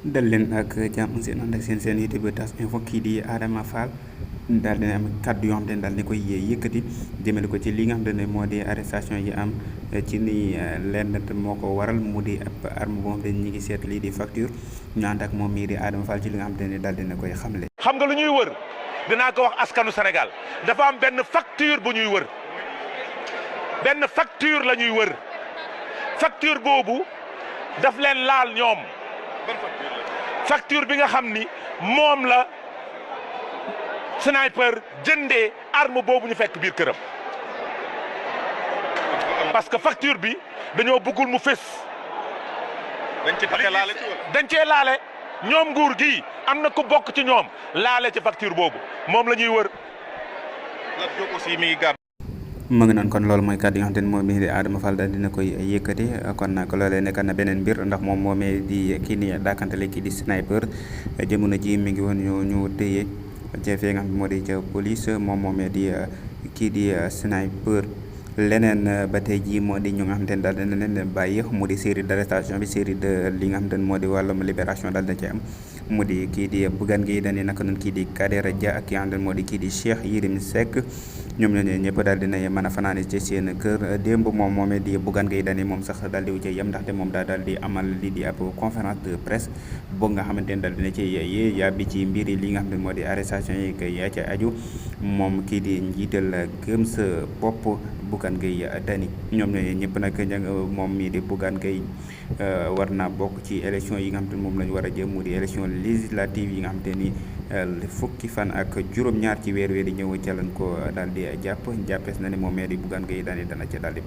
dal leen ak jàmm seen ànd ak seen YouTube Tas Info. Kii di Adama Fall daal dina am kaddu yoo xam te ne daal di koy yëkkati jëmale ko ci li nga xam te ne moo di arrestation yi am ci ni lenn moo ko waral mu di ab arme boo xam te ne ñi ngi seet lii di facture ñu ànd ak moom mii di Adama Fall ci li nga xam te ne daal dina koy xamle. xam nga lu ñuy wër dinaa ko wax askanu Sénégal dafa am benn facture bu ñuy wër benn facture la ñuy wër facture boobu daf leen laal ñoom. facture bi nga xam ni moom la sniper jëndee arme boobu ñu fekk biir këram parce que facture bi dañoo bëggul mu fés. dañ cee laale ñoom nguur gi am na ku bokk ci ñoom laale ci facture boobu moom la ñuy wër. aussi mi ngi gàdd. mu ngi noonu kon loolu mooy kàddu yi nga xamante ne moom mii di Adama Fall daal dina koy yëkkati kon nag loolee nekk na beneen mbir ndax moom moomee di kii ni daakantale kii di sniper jamono ji mi ngi woon ñu téye ca fee nga xam ne moo di ca police moom moomee di kii di sniper. leneen ba tey jii moo di ñu nga xamante ne daal dina leen bàyyi mu di série d'arrestation bi série de li nga xamante ne moo di wàllum libération daal dina ci am mu di kii di Bougane Gueye Dany naka noonu kii di Kader Dia ak ki nga xamante ne moo di kii di Cheikh Yérim Seck ñoom ñooñu ñëpp daal dina mën a fanaani ci seen kër démb moom moomee di Bougane Gueye Dany moom sax daal di wu ci yem ndaxte moom daal di amal lii di ab conférence de presse boog nga xamante ne daal dina ci yee yàbbi ci mbir yi li nga xam ne moo di arrestation yi kay yaa ca aju moom kii di njiital gëm sa bopp Bougane Gueye Dany ñoom ñooñu ñëpp nag moom mii di Bougane Gueye war naa bokk ci élection yi nga xam te ne moom la ñu war a jëm mu di élection législative yi nga xam te ni fukki fan ak juróom-ñaar ci weer di ñëw ca lañ ko daal di jàppees na ne moom mii di Bougane Gueye Dany dana ca daal di